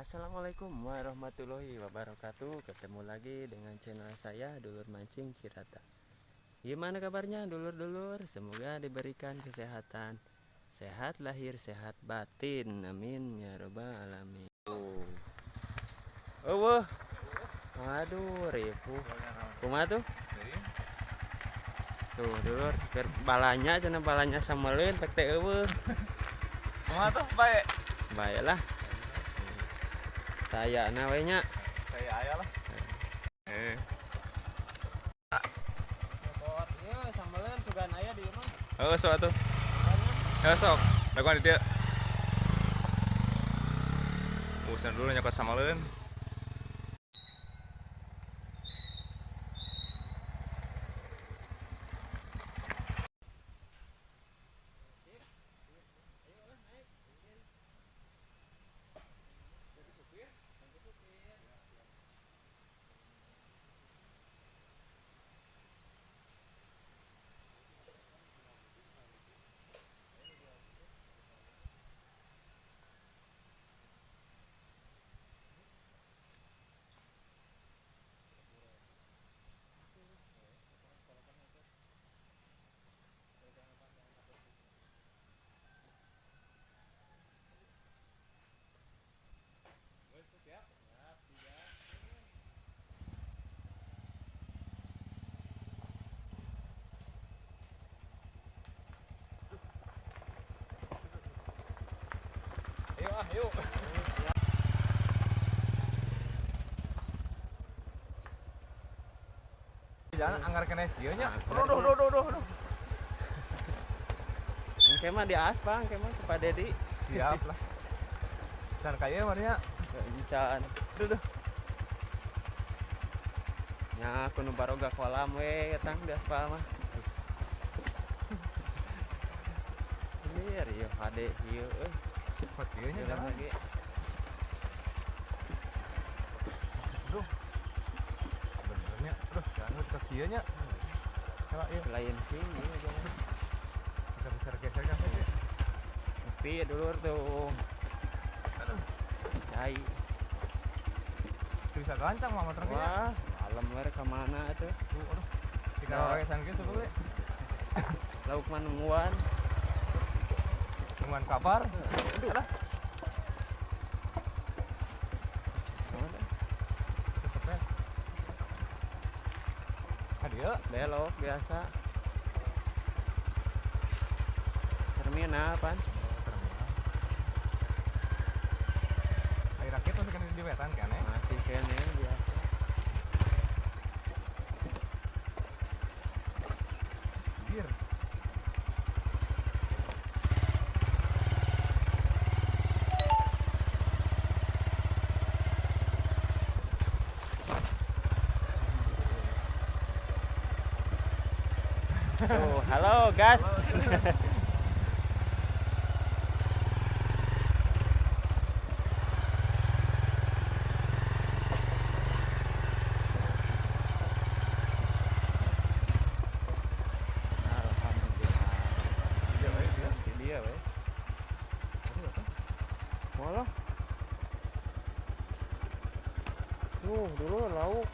Assalamualaikum warahmatullahi wabarakatuh. Ketemu lagi dengan channel saya, Dulur Mancing Cirata. Gimana kabarnya dulur-dulur? Semoga diberikan kesehatan, sehat lahir, sehat batin. Amin ya robbal alamin. Oh, oh, aduh, ribu. Kumaha tuh? Tuh dulur, balanya cenah balanya sameleun pek teh eueuh. Kumaha tuh, baik. Baiklah. Saya na we nya. Saya aya lah. Nyokot ieu sambeleun sugan aya di imah. Heeh, sok atuh. Heeh, sok. Dagoan di dieu. Urusan dulu nyokot sambeleun. Ayo ah, yuk. Jalan anggar kena kieu nya. Duh duh duh duh duh. Engke mah di aspal, engke mah ke Pak Dedi. Siap lah. Can kaya mah nya. Encan. Duh duh. Nya aku nu baroga kolam we etang di aspal mah. Ieu rieu hade ieu euy. Kieu nya jalan lagi. Duh. Benernya, terus jangan ke kieu nya. Coba ieu. Selain sini jalan. Kita bisa geser kan sih. Sepi dulur tuh. Aduh. Cai. Bisa gancang mah motor. Wah, malam we ka mana atuh? Tuh, aduh. Tinggal wae kieu we. Lauk mah nungguan. Nungguan kabar. Aduh. Alah. Belok biasa. Terminal pan. Oh, terminal. Air rakit masih kena di wetan kan ya? Masih kena biasa. Bir. Tuh, halo gas. Alhamdulillah. Dia we. Malah. Tuh, dulu lauk.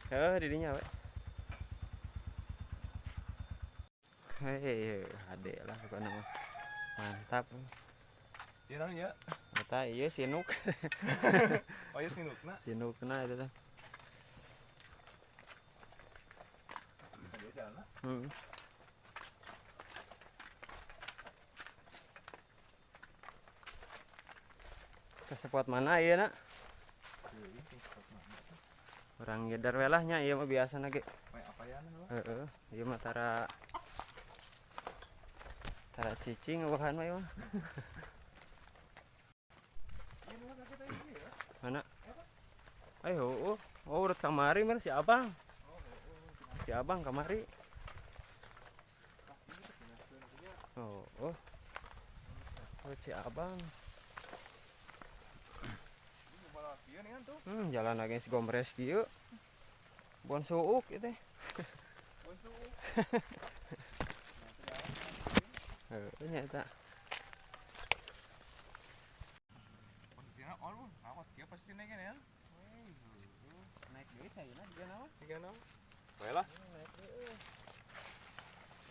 Heuh, didinya we. Hei, hade lah pokokna mah. Mantap. Ieu naon ieu? Eta ieu sinuk. Oh, ieu sinukna. Sinukna eta teh. Heeh. Ke spot mana ieu na? Urang ngedar we lah nya ieu mah biasana ge. Heeh, ieu mah tara cicing eueuhan mah ieu mah. Mana? Ayo, oh, oh urut kamari mah si Abang. Si Abang kamari. Oh, oh. Urut si Abang. Jalan lagi si gombres kieu. Bon suuk ieu teh. Bon suuk. Heuh nya eta. Posisina on rawat kieu posisina gini ya. Naik deui caina dia naon? Tiga naon? Bae lah. Naik deui.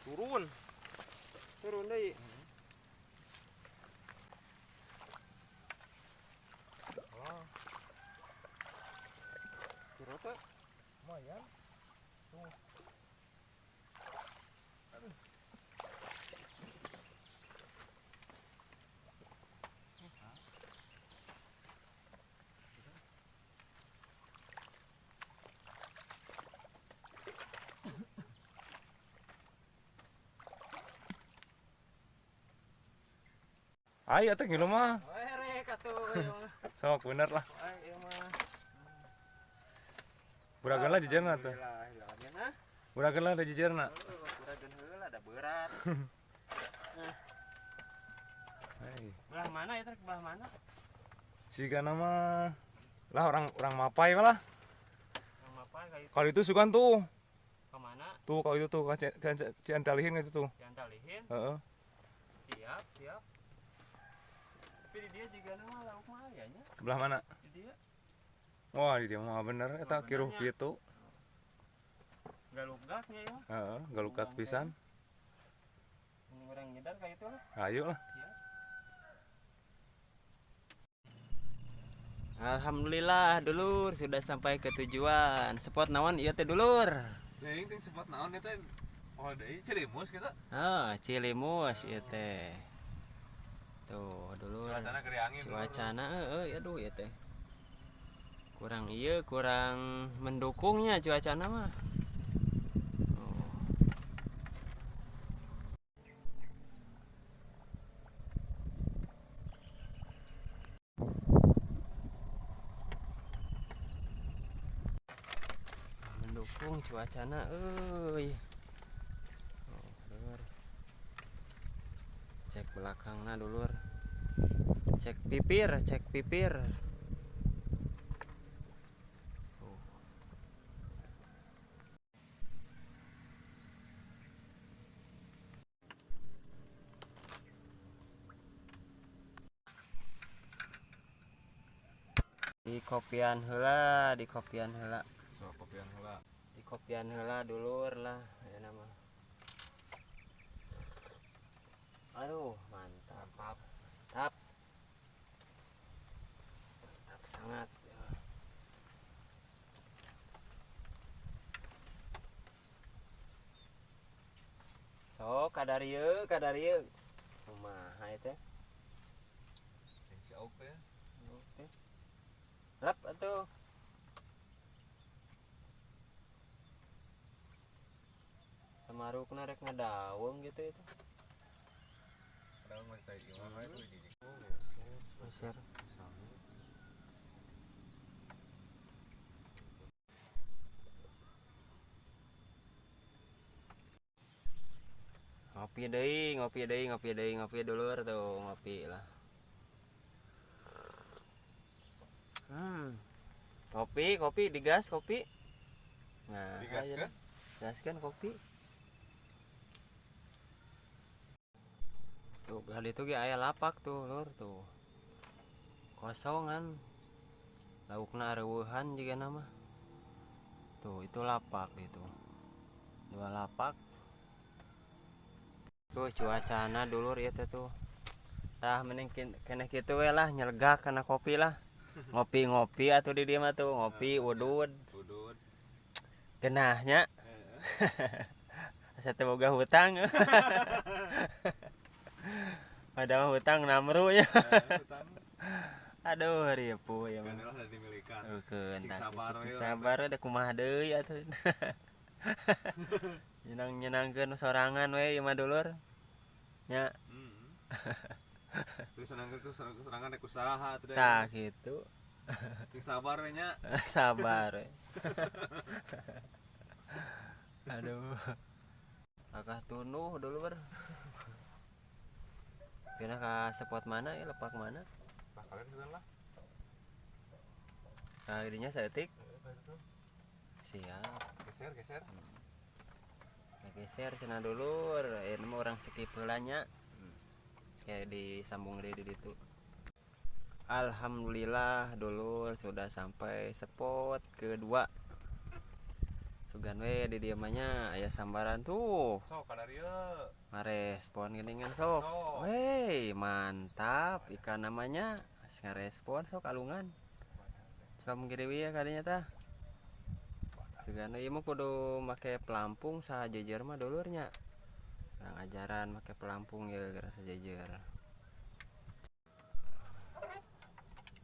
Turun. Turun deui. Oh. Kira teh lumayan. Tuh. Aduh. Ayo atuh ngilu mah. Rek atuh ieu mah. Sok bener lah. Ieu mah. Burageun lah jejerna tuh. Burageun lah jejerna. Burageun heula da berat. Hei. Belah mana ya truk belah mana? Sigana mah lah orang mapai lah. Orang mapai kayak kalau itu sukan tuh. Ke mana? Tuh kalau itu tuh ke Ciantalihin itu tuh. Ciantalihin? Heeh. Siap, siap. Tapi di dia juga nama lauk mah aya nya. Belah mana? Di dia. Wah, di dia mah bener eta kiruh kitu. Galukgaknya ya. Heeh, galukgak pisan. Ini orang nyedar kayak itu lah. Ayo lah. Siap. Alhamdulillah dulur sudah sampai ke tujuan. Spot naon ieu teh dulur? Teuing teh spot naon ieu teh? Oh, deui Cilimus kita. Heeh, Cilimus ieu teh. Tuh, dulur. Cuacana keur angin. Cuacana eueuh aduh ieu teh. Kurang ieu, kurang mendukungnya cuacana mah. Oh. Mendukung cuacana euy. Oh, dulur. Cek belakangna dulur. Cek pipir, cek pipir. Oh. Di kopian heula, di kopian heula. So, kopian heula. Di kopian heula dulur lah ya nama. Aduh, mantap. Mantap. Mantap sangat. So, kadarieu, kadarieu. Kumaha ieu teh? Jeung si Auk teh. Oke. Lep atuh. Samarukna rek ngadaweung gitu itu. Meser. Ngopi deui, ngopi deui, ngopi deui, ngopi dulur tuh, ngopi lah. Kopi, kopi digas kopi. Nah, digaskeun? Gaskeun kopi. Tuh, belah ditu ge aya lapak tuh, lur tuh. Kosongan. Laukna areueuhan jiga nama. Tuh, itu lapak itu. Dua lapak. Tuh cuacana dulur ieu teh tuh. Tah mending keneh kitu we lah nyelegak kana kopi lah. Ngopi-ngopi atuh di dieu mah tuh, ngopi udud. Udud. Genahnya. Asa teu boga hutang. Padahal hutang namru nya. Aduh ripuh ya mah. Kan dimilikan. Heukeun. Cik sabar we. Sabar we da kumaha deui atuh. Nyenang-nyenangkeun sorangan we ieu mah dulur. Nya. Terus senangkeun sorangan rek usaha atuh. Tah kitu. Cik sabar we nya. Sabar we. Aduh. Akah tunuh dulur. Pindah ke spot mana ya, lepak mana? Lah kalian sudah lah. Nah, ininya saeutik. Siap. Geser, geser. Nah, geser cenah dulur, ieu mah urang skip heula nya. Kayak disambung deui di ditu. Alhamdulillah dulur sudah sampai spot kedua. Sugan we di dieu mah nya aya sambaran tuh. Sok kadarieu. Ngarespon geuningan sok. Wey, mantap ikan namanya. Ngarespon sok alungan. Salam gede we ya kadinya tah. Sugan ieu mah kudu make pelampung sajejer mah dulurnya. Urang ajaran make pelampung ya gara sajejer.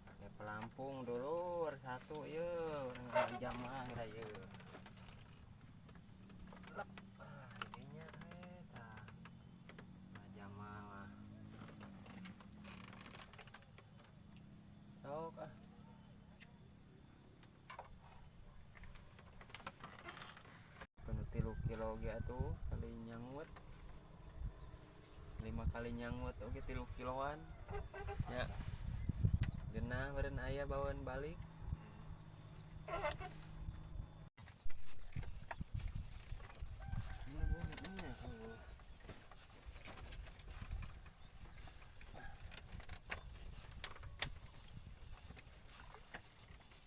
Make pelampung dulur satu ye, urang jamaah geura ye. Lep. Ah, ininya eta. Jamaah mah. Sok ah. Kudu 3 kilo ge atuh kali nyangut. 5 kali nyangut oge 3 kiloan. Ya. Genah meureun aya bawaan balik.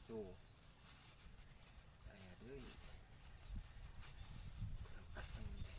Tuh. Saya deui. Kurang asem deh.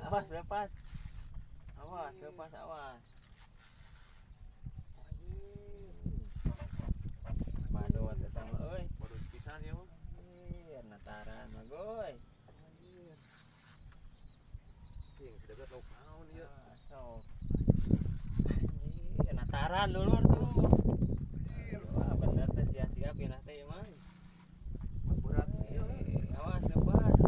Awas lepas. Awas lepas, awas. Badot eta mah euy. Badot pisan ieu mah. Anjir, nataran mah goy. Anjir. Cing, dapat lauk naon ieu? Sok. Anjir, nataran dulur tuh. Anjir. Wah, bener teh sia-sia pindah teh ieu mah. Berat ieu. Awas lepas.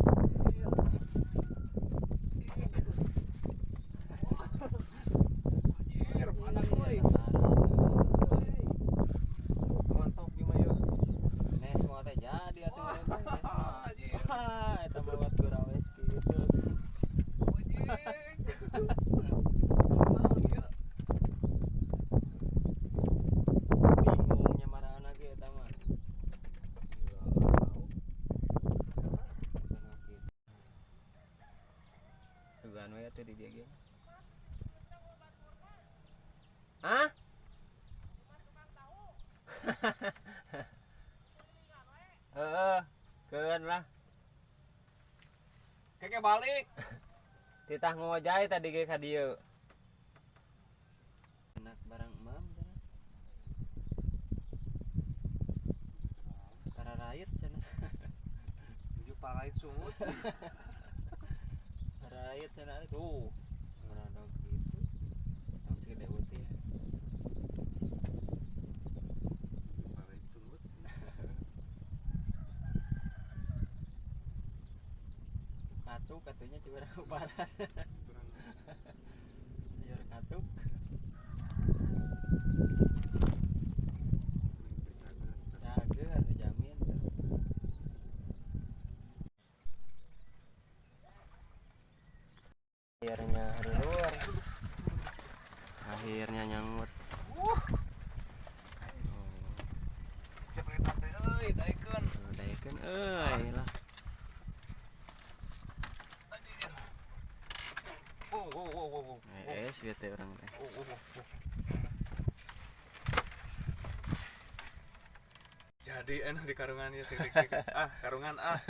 Anjir, panas euy. Mantap ieu mah ieu. Nih semua teh jadi atuh. Anjir. Wah, eta mah buat gurawes kitu. Anjing. Naon ieu? Bingung nyamarana ge eta mah. Sugan we atuh di dieu ge. Hah? Heeh, keun lah. Keke balik. Titah ngojay tadi ge ka dieu. Enak barang emam cenah. Kararait cenah. Tujuh parait sungut. Karait cenah tuh. Ngerodog gitu. Tong segede uti ya. Parait sungut. Katuk katunya coba aku parah. Sayur katuk. Cager dijamin. Akhirnya dulur. Akhirnya nyangut. Oh. Bete urang teh. Oh. Jadi enak di karungan ya sih. Ah, karungan ah.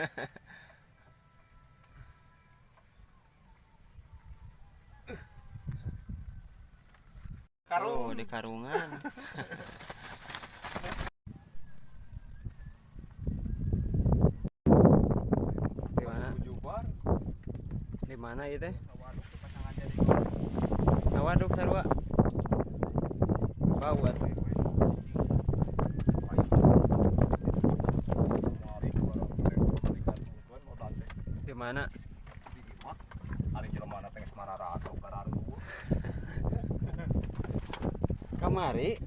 Karung. Oh, di karungan. Di mana? Di mana ieu teh? Ngawaduk sarua. Bau atuh. Di mana? Di imah. Ari jelema na teh geus marara atau bararu. Kamari.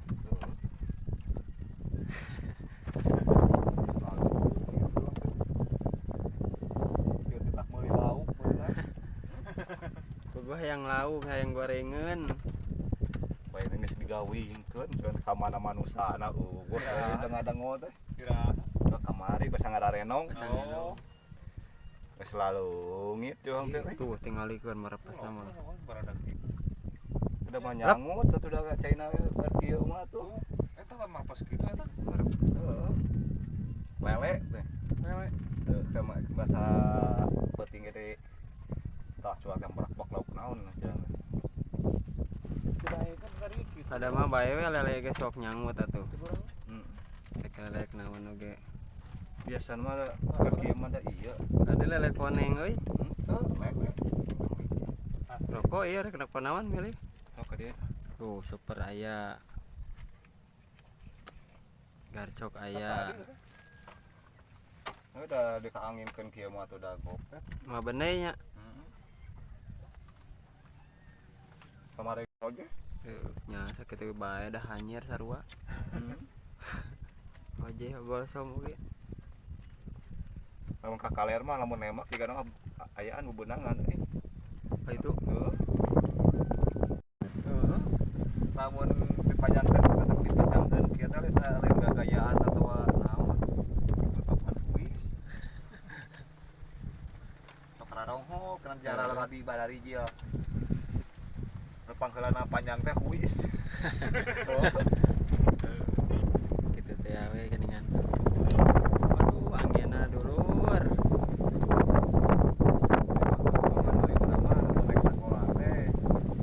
Gua yang lauk, hayang gorengan. Bae geus digawingkeun keun ka mana manusana eueuh. Dengar-dengar teh. Kira kamari basa ngararenong. Oh. Geus lalungit urang teh. Tuh tingalikeun merepes sama. Udah mah nyangut atuh da caina keur kieu mah tuh. Eta mah merepes kitu eta. Heeh. Lele teh. Lele. Teu basa peuting gede. Tah cuaca merak-bak lauk naon jangan. Ada mah bae we lele ge sok nyangut atuh. Heeh. Rek lele naon oge. Biasana mah keur kieu mah da ieu. Ada lele koneng euy. Henteu, lele. Rokok ieu rek naon milih? Oh, ka dieu. Tuh super aya. Garcok aya. Udah dikaanginkeun kieu mah atuh da gopet. Mah beney nya. Kamari oge. Nya sakitu bae dah hanyir sarua. Oje gol som oge. Lamun ka kaler mah lamun nemak jiga ayaan bebenangan euy. Apa itu? Heeh. Lamun dipanjangkeun katak dipanjangkeun kieu teh lain gagayaan atawa naon. Tutupan kuis. Sok rarongho kana jalan radi badari jil. Pangheulana panjang teh kuis. Kitu teh we geuningan. Aduh, anginna dulur.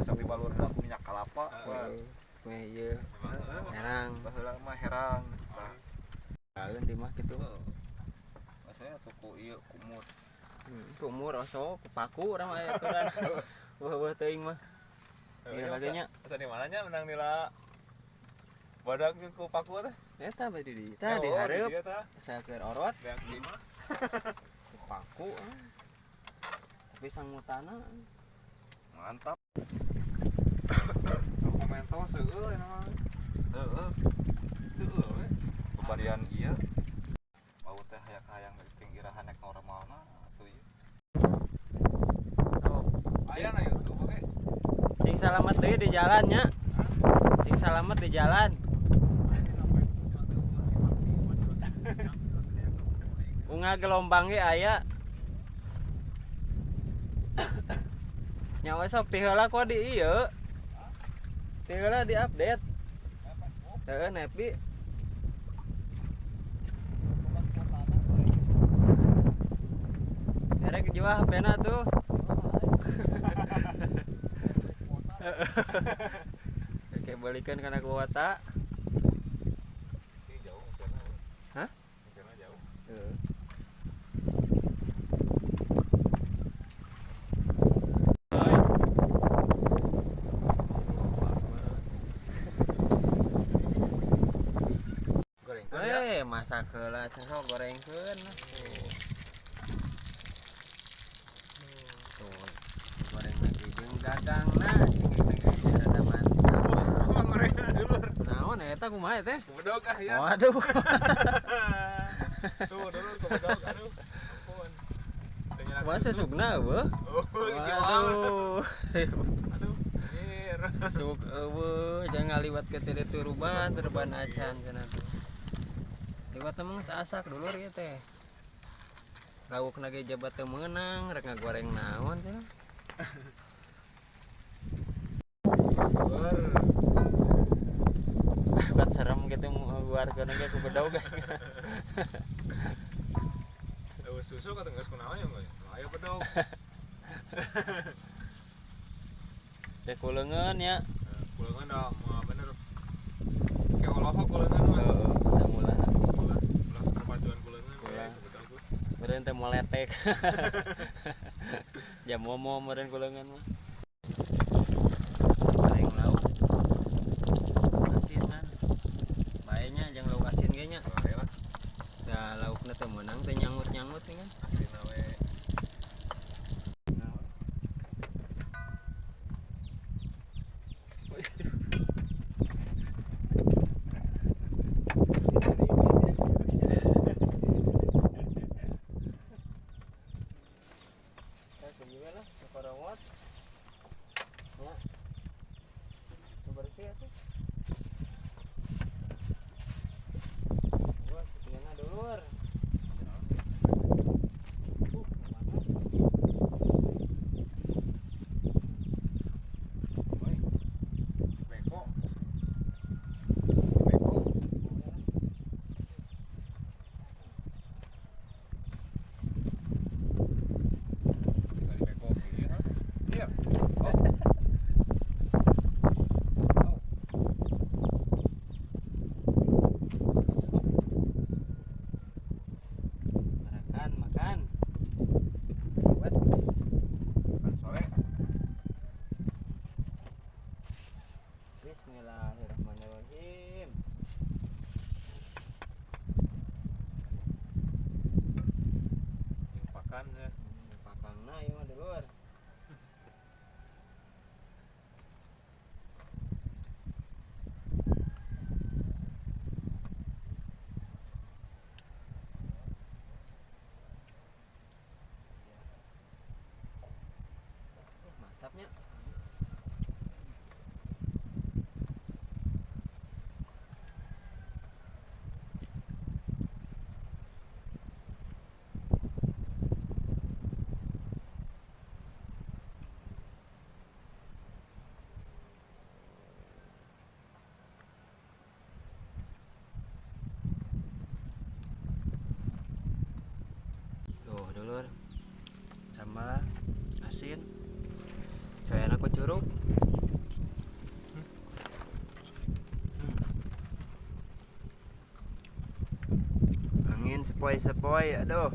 Sok dibalur heula ku minyak kalapa. Meh ieu. Herang. Baheula mah herang. Tah. Kaeun di mah kitu. Masaya tuku ieu kumur. Kumur osok ku paku urang aya aturan. Weuh-weuh teuing mah. Iya lagi nya. Asa di mana nya menang nila badak ku paku teh? Eta bae di dieu. Tah di hareup. Saker orot. Beak di mah. Ku paku. Tapi sangutana mantap. Komentar seueur eta mah. Heeh. Seueur we. Pembarian ieu. Bau teh hayang ting irahan nek normalna atuh ieu. Sok. Aya na YouTube oge. Cing salamet deui di jalan nya. Cing salamet di jalan. Unga gelombang ge aya. Nyawa sok ti heula ku di ieu. Ti heula di update. Heeh, nepi. Erek jiwa HP-na tuh. Oke, balikan karena kuota. Ini jauh, sana. Hah? Sana jauh. Heeh. Gorengkeun ya. Masak heula cenah gorengkeun. Tuh. Goreng lagi jeung dagangna rada mantap. Wah, gorengna dulur. Naon eta kumaha teh? Kubedog ah ya. Waduh. Tuh dulur kubedog aduh. Ampun. Wah, sesugna eueuh. Oh, Waduh. Aduh, anjir. Sesuk eueuh jangan ngaliwat ke teh turuban, turban acan cenah tuh. Liwat emang asak dulur ieu teh. Laukna ge jabat teu meunang, rek ngagoreng naon cenah. kitu nguarkeun ge ku bedog. Eueuh susu kata geus kunaon ya geus. Ayo bedog. Teh kuleungeun ya. Kuleungeun dah mah bener. Kayak olohok kuleungeun mah. Heeh, tah ulah. Ulah perpaduan kuleungeun we ku bedog. Meureun teh moletek. Jam momo meureun kuleungeun mah. Paling lauk asin kan. Bae nya jeung lauk asin ge nya. Bae lah. Da laukna teh meunang teh nyangut-nyangut nih kan. Asin we. Bismillahirrahmanirrahim. Yang pakan ya. Pakangna ieu mah dulur. Mantapnya. Tuh dulur, sambal asin, coyana ku curug. Angin sepoi-sepoi, aduh.